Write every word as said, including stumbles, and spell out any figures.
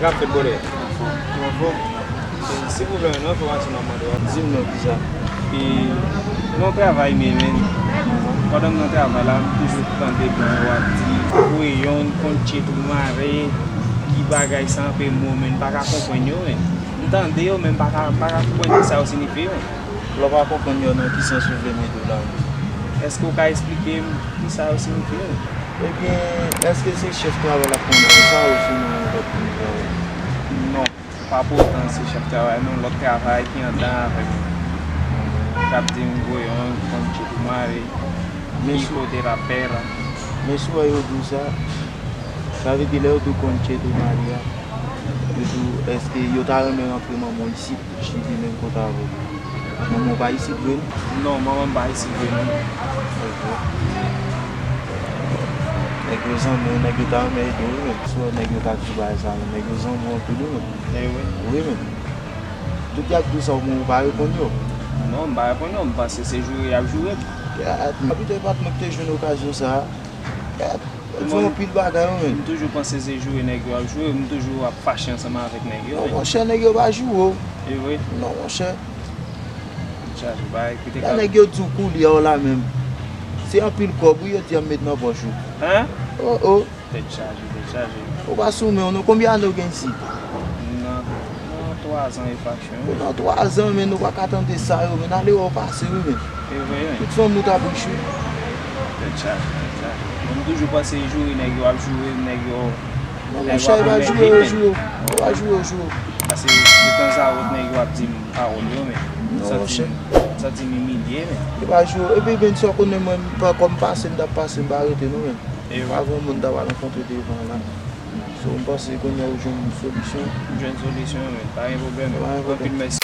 Sa k ap fèt, brother? Anfòm. Ou anfòm? Silvouplè, men, yon enfòmasyon m ap mande w. Di m non, kisa? E, nan travay, men, men, pandan m nan travay la, m toujou tande blan yo ap di, voye yon konn tchet ou mare, ki bagay sa, anpe mo, men, m pa ka konprann yo, men. M tande yo, men m pa ka, m pa ka konprann kisa yo siyifi, men. Lè w pa konprann yo, nan ki sans ou vle m ede w la menm? Èske w ka eksplike m kisa yo siyifi menm? Ebyen, èske se chèf travay la k mande kisa, osnon yon lòt moun travay? Non, pa pou otan se chèf travay, non, lòt travay ki anndan avè m. K ap di m voye yon konn tchet ou mare, ki kote l ap fè la. Men si w wè yo di w sa, sa vle di lè yo di w konn tchet ou mare a, yo di w, èske yo ta renmen rantre manman w isit? Chili menm kot avè w. Manman w pa isit vre non? Non, manman m pa isit vre non. Ok. Nèg yo zanmi w, nèg yo ta renmen ede w wi menm. Si w wè nèg yo ka di bagay sa menm, nèg yo zanmi w anpil wi menm. E wi. Wi menm. Tout y ap di w sa, ou menm ou pa reponn yo? Non, m pa reponn yo, m panse se joure y ap joure m. Gad, m abite pa t mwen ki te jwenn okazyon sa a. Gad. Yo di anpil bagay wi menm. M toujou panse se joure nèg yo ap joure, m toujou ap fache ansanm avèk nèg yo. Non, monchè, nèg yo pa joure w. E vre? Non, monchè. Tèt chaje, pa ekite. La nèg yo di w koulye w la menm. Se anpil kòb wi yo di y ap met nan pòch ou. Hein? Oh, oh. Tèt chaje, tèt chaje. Ou pa sou men w non, konbyen ane w gen isit? Nan, nan twa zan e fraksyon. Ou nan twa zan, men nou pa ka tande sa yo, men ale wè w pase wi, men. E vre, men. Tout fanmi w t ap riche. Tèt chaje, tèt chaje. Bon, m toujou panse joure nèg yo ap joure, nèg yo. Non, monchè, e pa joure yo joure w. E pa joure yo joure w. Paske detanzawòt nèg yo ap di m pawòl yo, men. Non, monchè. M santi m imilye, men. E pa joure. Epi, men, sa w konnen mwen, m pa kòm pase, m t ap pase, m pa rete, non, men. E vre. Pa gen moun ta va rankontre devan la. So, m panse kounye a ou jwenn solisyon. M jwenn solisyon, men. Pa gen pwoblèm. Pa gen pwoblèm. Anpil mèsi.